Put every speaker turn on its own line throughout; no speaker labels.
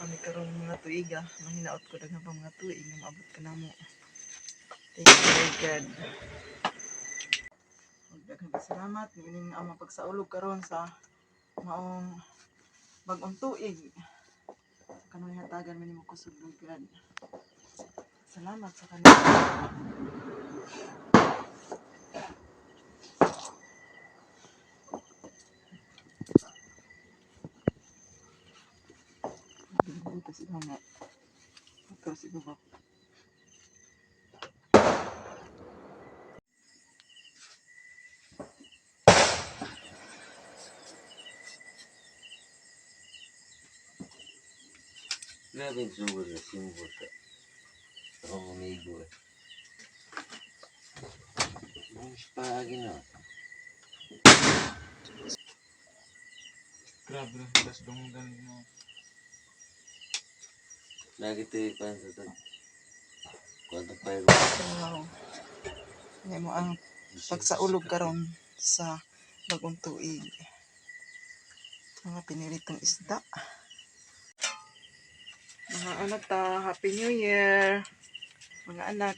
Kami karon mga tuiga, mahinaot ko daghan pa mga tuig nga maabot ka namo. Thank you, Lord God. Ug daghang salamat niining ang among pagsaulog karon sa maong bag-ong tuig. Sa kanunay hatagan mi nimo kusog, Lord God. Salamat sa kanunay. Ito sila nga. Ito siguro.
Grabe yung sugod na simbo sa akong amigo eh. Ang spagi no.
Grabe na sila sa dunggan mo.
Lagi ito yung kwan sa tag. Kwanto pa yung
Wow. Yan mo ang pagsaulog karon sa bagong tuig. Mga pinilitong isda. Mga anak ta, Happy New Year. Mga anak,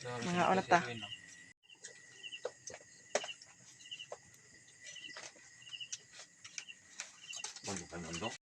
Mga ano ta?
Ano ka nandok?